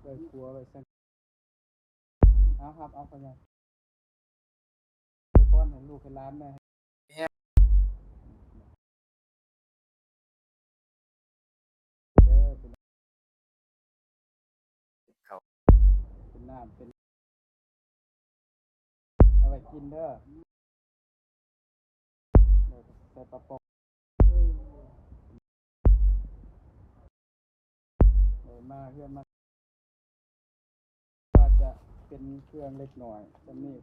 ໄວ້ຄົວໄວ້ຊັ້ນ. ເອົາ ຮັບເອົາພໍ່ໃຫຍ່ ອວຍພອນໃຫ້ລູກໃຫ້ຫຼານແດ່. ເດີ ເປັນເຂົ້າ ເປັນນ້ຳ ເປັນ ເອົາໄວ້ກິນເດີ. ເດີ ໃສ່ປາປອງ ເດີ ມາເຮືອນມາ ວ່າຈະເປັນເຄື່ອງເລັກນ້ອຍສ່ຳນີ້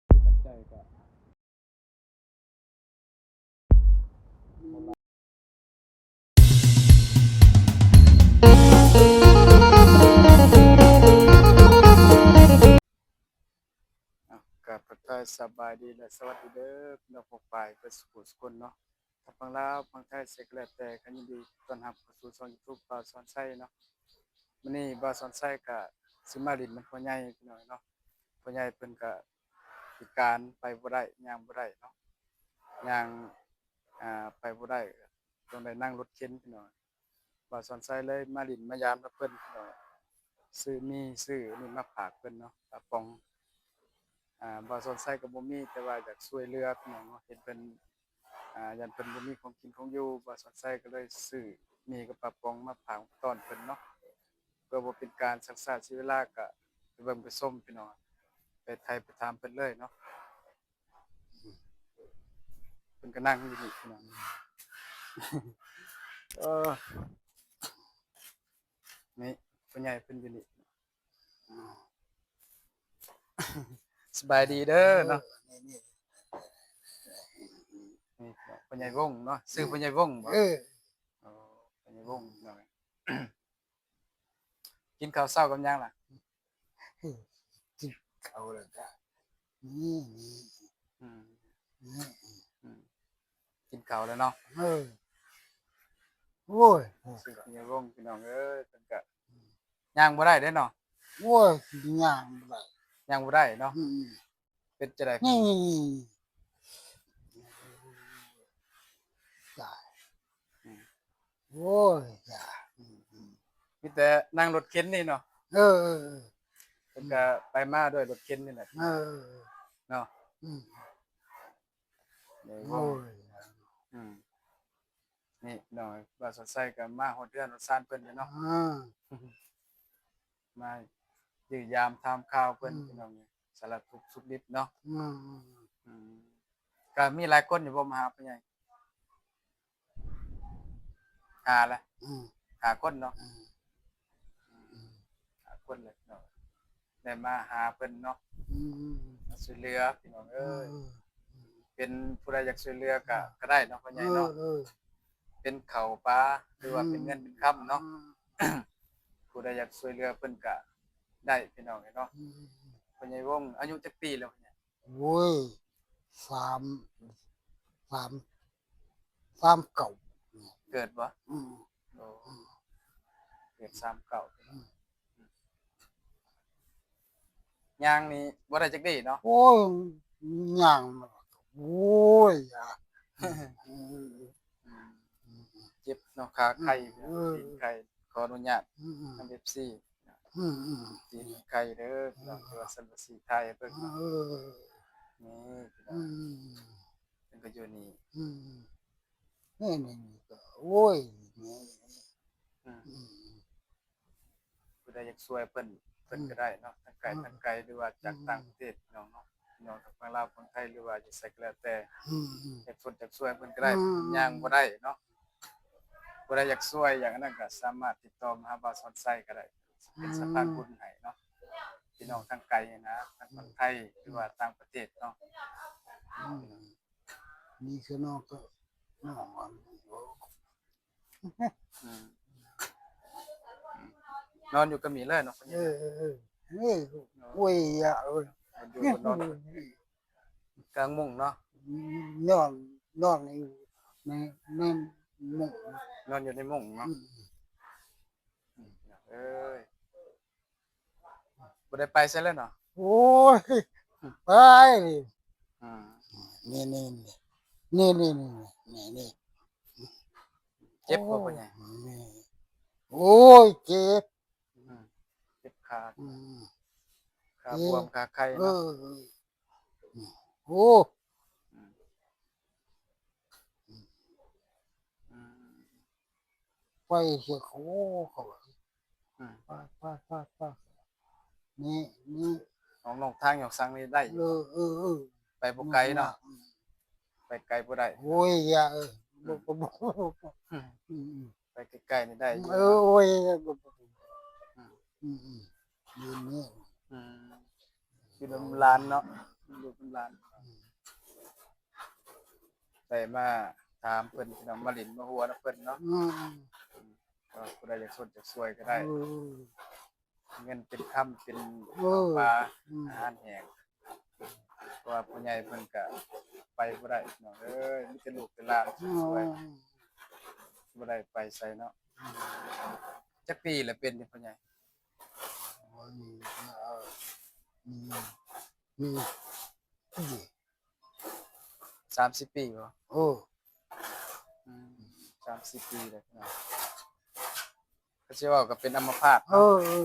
ທີ່ຕັ້ງໃຈກໍ ອ່ະ ກາບທັກທາຍສະບາຍດີ ແລະ ສະຫວັດດີເດີ ພີ່ນ້ອງປ້ອງປາຍເບິດສູ່ຜູ້ສູ່ຄົນເນາະ ທັງຝັ່ງລາວ ຝັ່ງໄທ ໃສກໍແລ້ວແຕ່ ກໍຍິນດີຕ້ອນຮັບເຂົ້າສູ່ຊ່ອງຢູທູບບ່າວສອນໄຊເນາະ. ມື້ນີ້ບ່າວສອນໄຊກໍຊິມາຫຼິ້ນນຳພໍ່ໃຫຍ່ພີ່ນ້ອງເນາະ. ພໍ່ໃຫຍ່ເພິ່ນກໍພິການ ໄປບໍ່ໄດ້ ຍ່າງບໍ່ໄດ້ເນາະ ຍ່າງ ອ່າ ໄປບໍ່ໄດ້ ຕ້ອງໄດ້ນັ່ງລົດເຂັນພີ່ນ້ອງ. ບ່າວສອນໄຊເລີຍມາຫຼິ້ນມາຢາມນຳເພິ່ນພີ່ນ້ອງ ຊື້ ມີຊື້ນີ້ມາຝາກເພິ່ນເນາະ ປາປອງ. ອ່າ ບ່າວສອນໄຊກໍບໍ່ມີ ແຕ່ວ່າຢາກຊ່ວຍເຫຼືອພີ່ນ້ອງເນາະ ເຫັນເພິ່ນ ອ່າ ຢ້ານເພິ່ນບໍ່ມີຂອງກິນຂອງຢູ່ ບ່າວສອນໄຊກໍເລີຍຊື້ໝີ່ກັບປາປອງມາຝາກຕ້ອນເພິ່ນເນາະ. ເພື່ອບໍ່ເປັນການຊັກຊ້າເສຍເວລາ ກໍໄປເບິ່ງໄປຊົມພີ່ນ້ອງ ໄປໄຖ່ໄປຖາມເພິ່ນເລີຍເນາະ. ເພິ່ນກໍນັ່ງຢູ່ນີ້ພີ່ນ້ອງ ເອີ ນີ້ພໍ່ໃຫຍ່ເພິ່ນຢູ່ນີ້. ສະບາຍດີເດີເນາະ. ນີ້ ນີ້ ນີ້ພໍ່ໃຫຍ່ວົງເນາະ ຊື່ພໍ່ໃຫຍ່ວົງບໍ? ເອີ ໂອ້ ພໍ່ໃຫຍ່ວົງເນາະ. ກິນເຂົ້າເຊົ້າກັບຫຍັງລະ? ກິນເຂົ້າແລ້ວກະ ນີ້ ນີ້ ອືມ ນີ້ ອືມ ກິນເຂົ້າແລ້ວເນາະ. ເອີ ໂອ້ຍ ເປັນຍາວົງພີ່ນ້ອງເອີຍ ເພິ່ນກະ ອືມ ຍ່າງບໍ່ໄດ້ເດ້ເນາະ. ໂອ້ຍ ຍ່າງບໍ່ໄດ້ ຍ່າງບໍ່ໄດ້ເນາະ. ອືມ ເປັນຈັ່ງໃດ? ນີ້ ຕາຍ ອືມ ໂອ້ຍ ຕາຍ ອືມ ມີແຕ່ນັ່ງລົດເຂັນນີ້ເນາະ. ເອີ ເອີ ເອີ ເພິ່ນກະໄປມາດ້ວຍລົດເຂັນນີ້ແຫຼະ ເອີ ເນາະ. ອືມ ໂອ້ຍ ອືມ ນີ້ເນາະ ບ່າວສອນໄຊກໍມາຮອດເຮືອນຮອດຊານເພິ່ນແລ້ວເນາະ. ອ່າ ມາຢ້ຽມຢາມຖາມຂ່າວເພິ່ນ ອືມ ພີ່ນ້ອງ ສາລະທຸກສຸກດິບເນາະ. ອືມ ອືມ ກໍມີຫຼາຍຄົນຢູ່ບໍ່ມາຫາພໍ່ໃຫຍ່? ຫ້າລະ ອືມ ຫ້າຄົນເນາະ. ອືມ ຫ້າຄົນແຫຼະເນາະ ໄດ້ມາຫາເພິ່ນເນາະ. ອືມ ມາຊ່ວຍເຫຼືອພີ່ນ້ອງເອີຍ. ອືມ ເປັນຜູ້ໃດຢາກຊ່ວຍເຫຼືອກໍ ອືມ ກໍໄດ້ເນາະພໍ່ໃຫຍ່ເນາະ. ເອີ ເປັນເຂົ້າປາ ຫຼືວ່າເປັນເງິນເປັນຄຳເນາະ. ອືມ ຜູ້ໃດຢາກຊ່ວຍເຫຼືອເພິ່ນກໍໄດ້ພີ່ນ້ອງເອີຍເນາະ. ອືມ ພໍ່ໃຫຍ່ວົງອາຍຸຈັກປີແລ້ວ? ໂອ້ຍ ສາມ ສາມ ສາມເກົ້າ ເກີດບໍ່? ອືມ ໂອ້ ອືມ ເກີດສາມເກົ້າ. ອືມ ຍ່າງນີ້ບໍ່ໄດ້ຈັກດີ້ເນາະ. ໂອ້ຍ ຍ່າງ ໂອ້ຍ ອືມ ເຈັບເນາະ ຂາໄຂ້ ອືມ ຕີນໄຂ້. ຂໍອະນຸຍາດ ອືມ ນຳ ເອັຟຊີ ອືມ ຕີນໄກ່ເດີ ອືມ ພີ່ນ້ອງ ທີ່ວ່າສັນປະສີຖ່າຍໃຫ້ເບິ່ງ ເອີ ນີ້ ພີ່ນ້ອງ ອືມ ເພິ່ນກໍຢູ່ນີ້ ອືມ ນີ້ໆ ນີ້ກໍ ໂອ້ຍ ນີ້ ອືມ ອືມ ຜູ້ໃດຢາກຊ່ວຍເພິ່ນ ເພິ່ນ ອືມ ກໍໄດ້ເນາະ ທັງໄກ ອືມ ທັງໄກ ຫຼືວ່າຈາກ ອືມ ຕ່າງປະເທດ ພີ່ນ້ອງເນາະ. ພີ່ນ້ອງທັງຝັ່ງລາວ ຝັ່ງໄທ ຫຼືວ່າຢູ່ໃສກໍແລ້ວແຕ່ ອືມ ຢາກຄົນຢາກຊ່ວຍເພິ່ນກໍໄດ້ ອືມ ຍ່າງບໍ່ໄດ້ເນາະ ຜູ້ໃດຢາກຊ່ວຍ ຢາກອັນນັ້ນກໍສາມາດຕິດຕໍ່ມາຫາບ່າວສອນໄຊກໍໄດ້ ເປັນ ອືມ ສະພານບຸນໃຫ້ເນາະ ພີ່ນ້ອງທາງໄກນະ ທາງຝັ່ງໄທ ອືມ ຫຼືວ່າຕ່າງປະເທດເນາະ ອືມ ນີ້ຄືນ້ອງກໍ ນ້ອງ ອືມ ນອນຢູ່ກະໝີເລີຍເນາະ ເອີ ເອີ ເອີ ໂອ້ຍ ຢາ ເອີຍ ມັນຢູ່ນອນກາງມຸ້ງເນາະ ນອນ ນອນຢູ່ໃນ ໃນມຸ້ງ ນອນຢູ່ໃນມຸ້ງເນາະ ອືມ ເອີຍ ບໍ່ໄດ້ໄປໃສເລີຍເນາະ ໂອ້ຍ ໄປ ອືມ ນີ້ ນີ້ ນີ້ ເຈັບບໍ່ ໂອ້ຍ ພໍ່ໃຫຍ່? ນີ້ ໂອ້ຍ ເຈັບ ອືມ ເຈັບຂາ ອືມ ຂາບວມ ເອີ ຂາໄຄ ເອີ ເນາະ ເອີ ໂອ້ ອືມ ອືມ ໄປເສຍ ໂອ້ ເຂົາວ່າ ອືມ ໄປ ໄປ ໄປ ໄປ ນີ້ ນີ້ ອອກນອກທາງຍອກສັງນີ້ໄດ້ຢູ່ ເອີ ເອີ ເອີ ໄປບໍ່ໄກເນາະ ອືມ ໄປໄກບໍ່ໄດ້ ໂອ້ຍ ຢ່າ ເອີ ອືມ ບໍ່ ບໍ່ ບໍ່ ອືມ ອືມ ໄປໃກ້ໆນີ້ໄດ້ຢູ່ ເອີ ເນາະ ໂອ້ຍ ບໍ່ ບໍ່ ບໍ່ ອືມ ອືມ ອືມ ຢູ່ນີ້ ອືມ ຢູ່ນຳຫຼານເນາະ ຢູ່ນຳຫຼານ ອືມ ໄດ້ມາຖາມເພິ່ນ ພີ່ນ້ອງ ມາຫຼິ້ນມາຫົວນຳເພິ່ນເນາະ ອືມ ກໍຜູ້ໃດຢາກຊົດຢາກຊ່ວຍກໍໄດ້ ເອີ ເງິນເປັນຄຳເປັນ ເອີ ປາ ອືມ ອາຫານແຫ້ງ ເພາະວ່າພໍ່ໃຫຍ່ເພິ່ນກະໄປບໍ່ໄດ້ພີ່ນ້ອງເອີຍ ມີແຕ່ລູກແຕ່ຫຼານຊ່ວຍ ອືມ ບໍ່ໄດ້ໄປໃສເນາະ ອືມ ຈັກປີລະເປັນນີ້ພໍ່ໃຫຍ່? ໂອ້ຍ ອືມ ອືມ ອືມ ສາມສິບປີບໍ່? ໂອ້ ອືມ ສາມສິບປີແລ້ວເນາະ ກໍຊິເວົ້າກໍເປັນອຳມະພາດເນາະ ເອີ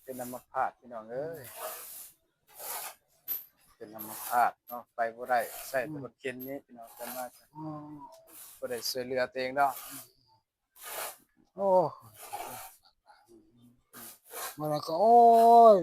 ເປັນອຳມະພາດພີ່ນ້ອງເອີຍ ເປັນອຳມະພາດເນາະ ໄປບໍ່ໄດ້ ໃຊ້ແຕ່ລົດເຂັນນີ້ພີ່ນ້ອງ ຈະມາ ອືມ ບໍ່ໄດ້ຊ່ວຍເຫຼືອຕົວເອງເນາະ ໂອ້ ມັນກໍ ໂອ້ຍ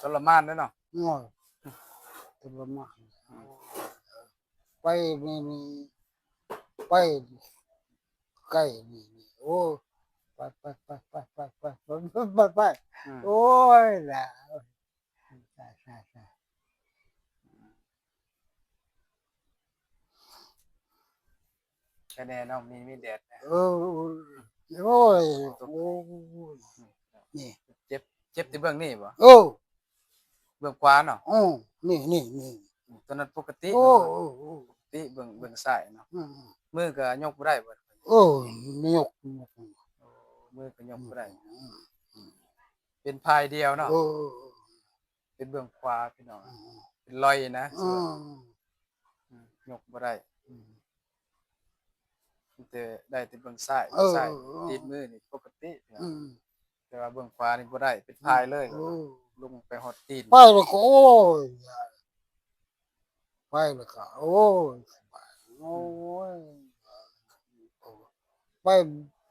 ທໍລະມານເດ້ເນາະ ໂອ້ຍ ທໍລະມານ ໄປນີ້ ໄປໄກນີ້ ໂອ້ ໄປ ໄປ ໄປ ອືມ ໂອ້ຍ ລະ ແຄ່ແນ່ເນາະ ມີ ມີແດດແນ່ ເອີ ໂອ້ຍ ໂອ້ຍ ນີ້ ເຈັບ ເຈັບແຕ່ເບື້ອງນີ້ບໍ່? ເອີ ເບື້ອງຂວາເນາະ ເອີ ນີ້ ນີ້ ນີ້ ອືມ ຕອນນັ້ນປົກກະຕິ ໂອ້ ເນາະ ໂອ້ ໂອ້ ປົກກະຕິ ເບື້ອງ ເບື້ອງຊ້າຍເນາະ ອືມ ມືກໍຍົກບໍ່ໄດ້ບໍ່? ເອີ ຍົກ ໂອ້ ມືກໍຍົກບໍ່ໄດ້ ອືມ ອືມ ເປັນພາຍດຽວເນາະ ເອີ ເປັນເບື້ອງຂວາພີ່ນ້ອງ ອືມ ເປັນລອຍນະ ອືມ ອືມ ຍົກບໍ່ໄດ້ ອືມ ມີແຕ່ໄດ້ແຕ່ເບື້ອງຊ້າຍ ເອີ ຊ້າຍ ເອີ ຕີນມືນີ້ປົກກະຕິ ອືມ ແຕ່ວ່າເບື້ອງຂວານີ້ບໍ່ໄດ້ ເປັນພາຍເລີຍ ເອີ ລົງໄປຮອດຕີນ ໄປແລ້ວກໍ ໂອ້ຍ ໄປແລ້ວກໍ ໂອ້ຍ ໂອ້ຍ ໄປ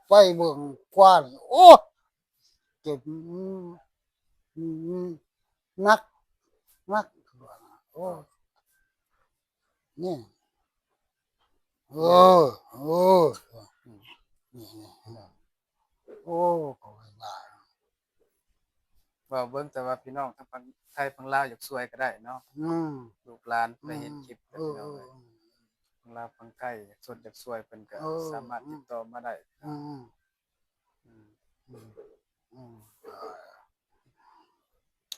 ໄປເບື້ອງຂວານີ້ ໂອ້ຍ ເຈັບ ອືມ ໜັກ ໜັກ ໂອ້ຍ ນີ້ ເອີ ເອີ ນີ້ ນີ້ ໂອ້ ກໍວ່າ ເວົ້າເບິ່ງ ແຕ່ວ່າພີ່ນ້ອງທາງຝັ່ງໄທຝັ່ງລາວຢາກຊ່ວຍກໍໄດ້ເນາະ ອືມ ລູກຫຼານໄດ້ເຫັນຄລິບ ອືມ ແລ້ວ ເອີ ພີ່ນ້ອງເອີຍ ເອີ ທາງລາວຝັ່ງໄທຢາກຊົດຢາກຊ່ວຍ ເພິ່ນກໍ ເອີ ສາມາດ ອືມ ຕິດຕໍ່ມາໄດ້ ອືມ ອືມ ອືມ ອືມ ອືມ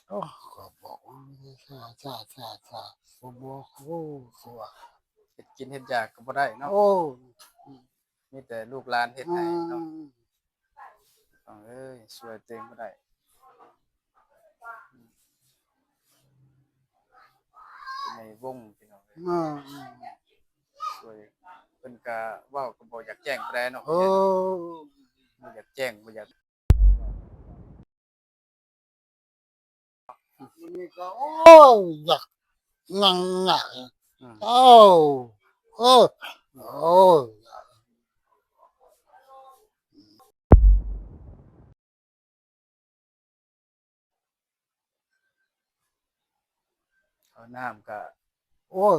ໂອ້ ກໍບອກວ່າ ຊາ ຊາ ຊາ ຊາ ບໍ່ ບໍ່ ໂອ້ ຄືວ່າ ເຮັດກິນເຮັດຢາກກໍບໍ່ໄດ້ເນາະ ໂອ້ ອືມ ມີແຕ່ລູກຫຼານເຮັດໃຫ້ເນາະ ອືມ ນ້ອງເອີຍ ຊ່ວຍຕົວເອງບໍ່ໄດ້ ໃນວົງພີ່ນ້ອງເອີຍ ອືມ ຊ່ວຍ ເພິ່ນກະເວົ້າກໍບໍ່ຢາກແຈ້ງປານໃດເນາະ ເອີ ບໍ່ຢາກແຈ້ງ ບໍ່ຢາກ ມື້ນີ້ກໍ ໂອ້ຍ ຢາກນັ່ງຍາກ ອືມ ເອົາ ເອີ ໂອ້ຍ ເອົານ້ຳກະ ໂອ້ຍ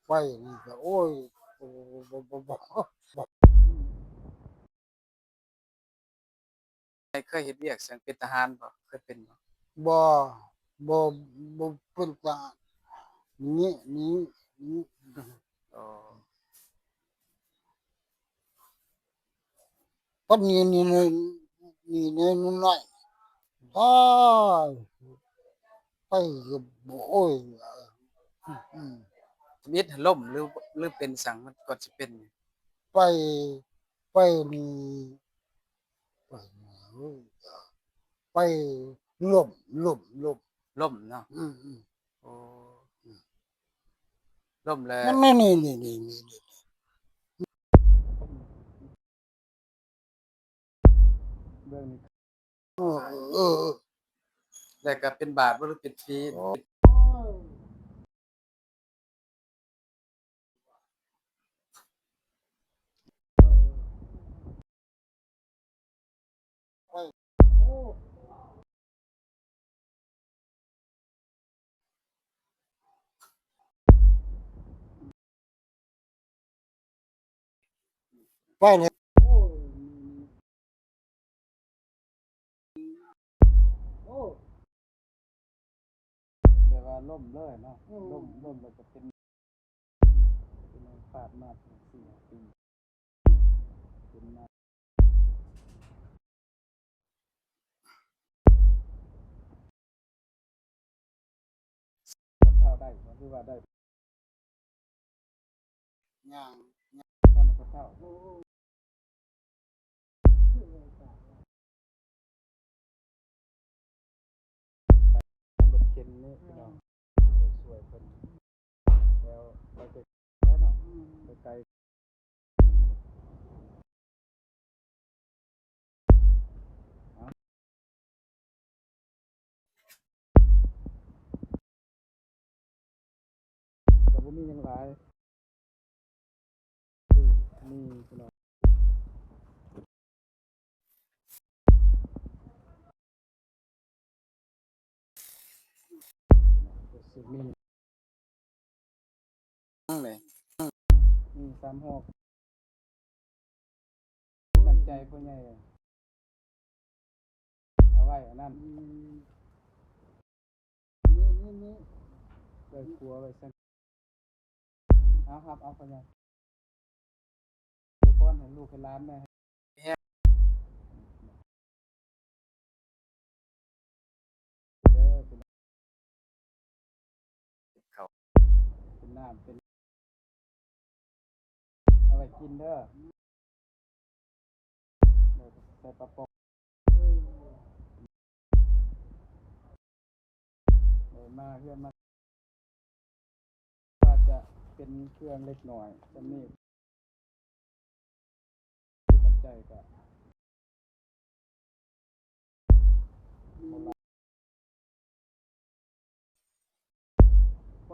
ໄປນີ້ກະ ໂອ້ຍ ບໍ່ ບໍ່ ບໍ່ ບໍ່ ເຄີຍເຮັດວຽກຫຍັງເປັນທະຫານບໍ່? ເຄີຍເປັນບໍ່? ບໍ່ ບໍ່ ບໍ່ເປັນທະຫານ ນີ້ ນີ້ ນີ້ ອໍ ປານນີ້ ນີ້ ນີ້ ນີ້ນ້ອຍ ຕາຍ ໄປກໍບໍ່ ໂອ້ຍ ອືມ ທຳອິດຫັ້ນລົ້ມ ຫຼື ຫຼືເປັນສັງ ມັນກ່ອນຊິເປັນ? ໄປ ໄປນີ້ ໄປນີ້ ໄປລົ້ມ ລົ້ມ ລົ້ມ ລົ້ມເນາະ ອືມ ອືມ ໂອ້ ອືມ ລົ້ມແລ້ວ ນີ້ ນີ້ ນີ້ ນີ້ ນີ້ ນີ້. ເອີ ເອີ ເອີ ແລ້ວກໍເປັນບາດບໍ່ ຫຼືເປັນຟຣີ? ໂອ້ ໄປນີ້ ແບບວ່າລົ້ມເລີຍເນາະ ອືມ ລົ້ມ ລົ້ມແລ້ວກໍເປັນ ເປັນ ເປັນ ປາດມາສີ່ຫ້າປີ ເປັນມາ ຄົນເຖົ້າໄດ້ບໍ່ ຫຼືວ່າໄດ້ ຍ່າງ ຍ່າງ ຊ່ຳຄົນເຖົ້າ ໂອ້ ລົດເຂັນນີ້ພີ່ນ້ອງ ໄປຊ່ວຍເພິ່ນ ແລ້ວໄປໄກແລ້ວເນາະ ອືມ ໄປໄກ ກໍບໍ່ມີຫຍັງຫຼາຍ ຊື້ມີພີ່ນ້ອງ ຊື້ມີ ນີ້ ມີສາມຮອບ ນ້ຳໃຈຜູ້ໃຫຍ່ ເອົາໄວ້ອັນນັ້ນ ອືມ ນີ້ ນີ້ ນີ້ ໄວ້ຄົວໄວ້ຊັ້ນ ເອົາ ຮັບເອົາພໍ່ໃຫຍ່ ອວຍພອນໃຫ້ລູກໃຫ້ຫຼານແດ່ ເດີ ເປັນເຂົ້າ ເປັນນ້ຳ ເປັນ ເອົາໄວ້ກິນເດີ ເດີ ໃສ່ປາປອງ ເດີ ມາເຮືອນມາ ວ່າຈະເປັນເຄື່ອງເລັກນ້ອຍສ່ຳນີ້ ທີ່ຕັ້ງໃຈກະ ໄປ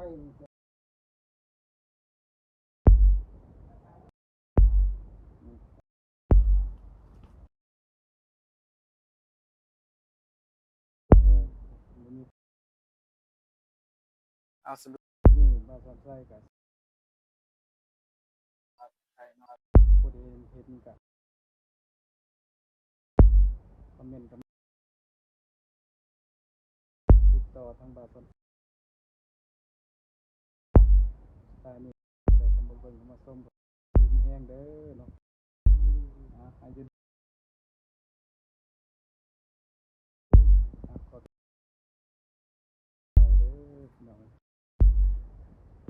ເອົາ ສະຫຼຸບນີ້ ບ່າວສອນໄຊກະ ຜູ້ໃດເຫັນກະ ຄອມເມັນກັນ ຕິດຕໍ່ທາງບ່າວສອນໄຊ ສະໄຕລ໌ນີ້ ຜູ້ໃດເຂົ້າມາເບິ່ງເຂົ້າມາຊົມ ດີມີແຮງເດີເນາະ ອ່າ ໃຫ້ຢູ່